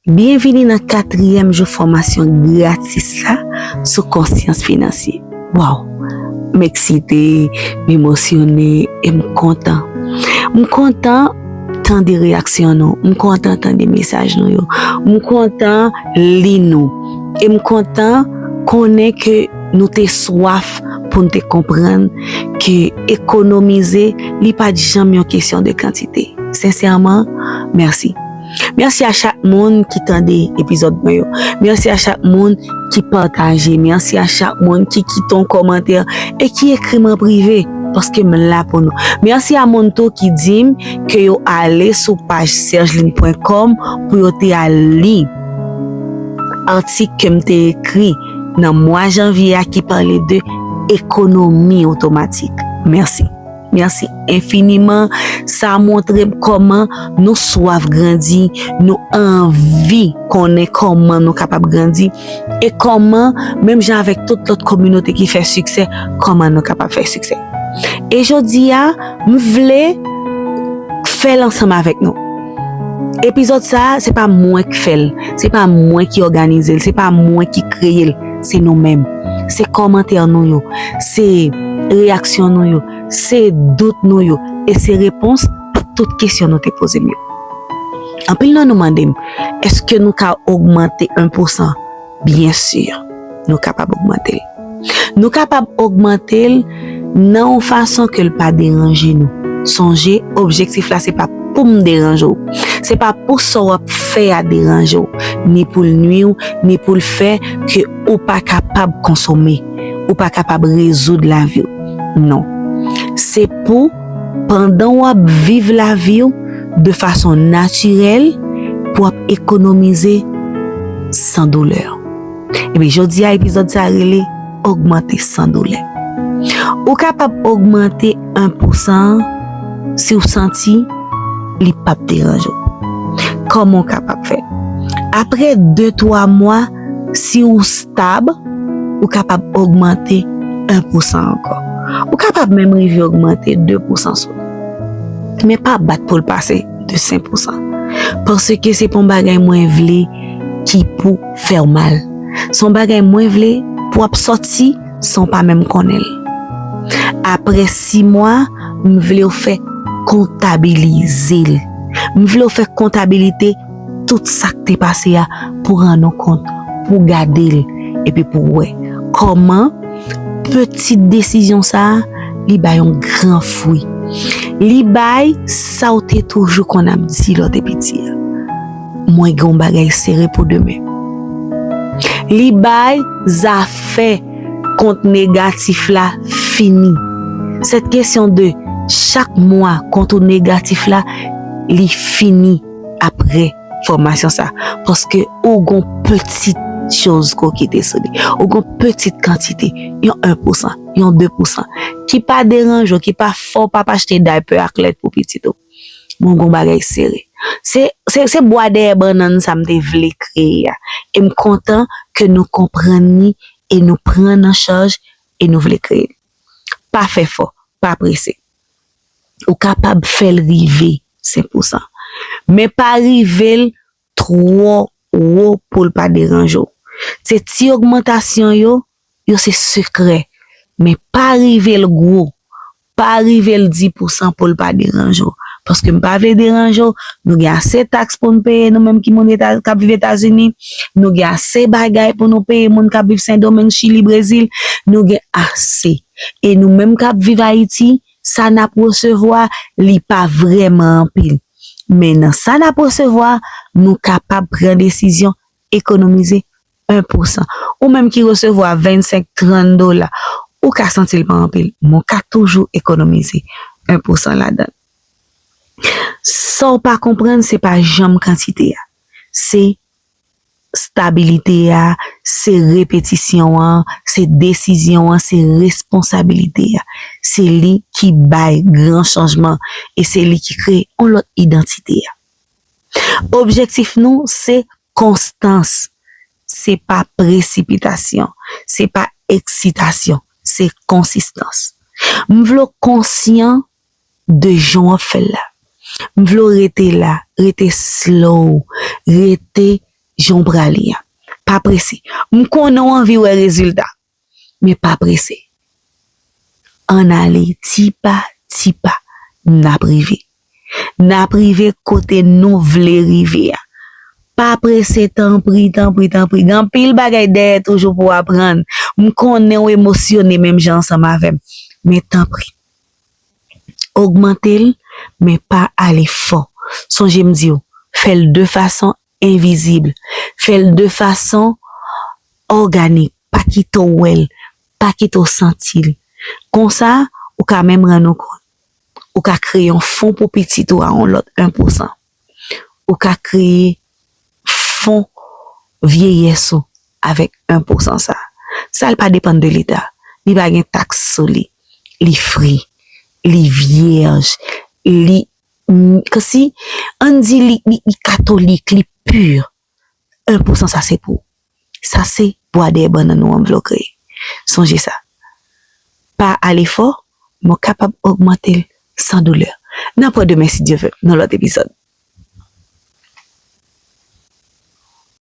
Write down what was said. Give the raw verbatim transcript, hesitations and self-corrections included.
Byenvini nan katriyèm jou fòmasyon gratis la sou konsyans finansye. Waw! M eksite, m emosyone e m kontan. M kontan tande reyaksyon nou. M kontan tande mesaj nou yo. M kontan li nou. E m kontan konnen ke nou te swaf pou n te konprann ke ekonomize, li pa t janm yon kesyon de kantite. Sensèman, mèsi. Mèsi a chak moun ki tande epizòd mwen yo. Mèsi a chak moun ki pataje. Mèsi a chak moun ki kite yon kòmantè e ki ekri m an prive, paske m la pou nou. Mèsi a moun tou ki di m ke yo ale sou paj sergeline point com pou yo te al li atik ke m te ekri nan mwa janvye a ki pale de ekonomi otomatik. Mèsi. Mèsi enfiniman. Sa montre m kòman nou swaf grandi, nou anvi konnen kòman nou kapab grandi, e kòman, menm jan avèk tout lòt kominote ki fè siksè, kòman nou kapab fè siksè. E jodi a, m vle fè l ansanm avèk nou. Epizòd sa a, se pa mwen k fè l, se pa mwen ki òganize l, se pa mwen ki kreye l, se nou menm. Se kòmantè nou yo, se reyaksyon nou yo, se dout nou yo, e se repons a tout kesyon nou te poze m yo. Anpil nan nou mande m, èske nou ka ogmante en pou san? Byen si, nou kapab ogmante l. Nou kapab ogmante l nan yon fason ke l pa deranje nou. Sonje, objektif la se pa pou m deranje w. Se pa pou sa w ap fè a deranje w, ni pou l nwi w, ni pou l fè ke ou pa kapab konsome, ou pa kapab rezoud lavi w. Non. Se pou, pandan w ap viv lavi w de fason natirèl, pou w ap ekonomize san doulè. Ebyen, jodi a, epizòd sa rele Ogmante san doulè. Ou kapab ogmante en pou san an si w santi li p ap deranje w. Kòman w kapab fè? Apre de, twa mwa, si w stab, ou kapab ogmante en pou san ankò. Ou kapab menm rive ogmante de pou san sou li. Men pa bat pou l pase de senk pou san. Paske se pa yon bagay mwen vle ki pou fè w mal. Se yon bagay mwen vle pou w ap sòti san w pa menm konnen l. Apre sis mwa, m vle w fè kontabilize l. M vle w fè kontabilite tout sa k te pase a pou rann ou kont, pou gade l, epi pou wè kòman peti desizyon sa a, li bay yon gran fwi. Li bay sa w te toujou konn ap di lè w te piti a. Mwen gen yon bagay sere pou demen. Li bay zafè kont negatif la fini. Cette question de chak mwa kont ou negatif la, li fini apre fòmasyon sa. Paske ou gon peti choz ke w kite sou li. Ou gon peti kantite, yon en pou san, yon de pou san, ki pa deranje w, ki pa fè w p ap achte daypè ak lèt pou pitit ou. Mwen gon bagay sere. Se, se, se bwa dèyè bannann sa m te vle kreye a. E m kontan ke nou konprann li e nou pran l an chaj e nou vle kreye l. Pa fè fò, pa prese. Ou kapab fè l rive senk pou san. Men pa rive l twò wo pou l pa deranje w. Se ti ogmantasyon yo, yo se sekrè. Men pa rive l gwo. Pa rive l dis pou san pou l pa deranje w. Paske m pa vle deranje w, nou gen ase taks pou n peye, nou menm ki moun Eta-, k ap viv Etazini, nou gen ase bagay pou nou peye moun k ap viv Sendomeng, Chili, Brezil, nou gen ase. E nou menm k ap viv Ayiti, sa n ap resevwa, li pa vrèman anpil. Men nan sa n ap resevwa, nou kapab pran desizyon ekonomize en pou san. Ou menm ki resevwa vennsenk, trant dola, ou ka santi l pa anpil, men w ka toujou ekonomize en pou san ladan l. Sa w pa konprann, se pa janm kantite a. Se stabilite a, se repetisyon an, se desizyon an, se responsabilite a. Se li ki bay gran chanjman e se li ki kreye yon lòt idantite a. Objektif nou, se konstans. Se pa presipitasyon, se pa eksitasyon, se konsistans. M vle w konsyan de jan w ap fè l la. M vle w rete la, rete slow, rete jan w prale a. Pa prese. M konnen w anvi wè rezilta, men pa prese. Ann ale ti pa ti pa, n ap rive. N ap rive kote nou vle rive a. Pa prese, tanpri, tanpri, tanpri. Gen anpil bagay dèyè toujou pou w aprann. M konnen w emosyone menm jan ansanm avè m. Men tanpri, ogmante l, men pa ale fò. Sonje m di w, fè l de fason envizib. Fè l de fason òganik. Pa kite w wè l. Pa kite w santi l. Konsa, ou ka menm rann ou kont. Ou ka kreye yon fon pou pitit ou a yon lòt en pou san. Ou ka kreye fon vyeyès ou avèk en pou san sa. Sa l pa depann de Leta. Li pa gen taks sou li. Li fri. Li vyèj. Li, mm, kòmsi, ann di li, li, li katolik, li pi. En pou san sa se pou ou. Sa se bwa dèyè bannann ou an m vle w kreye. Sonje sa. Pa ale fò, men w kapab ogmante l san doulè. N ap wè demen si Dye vle, nan lòt epizòd.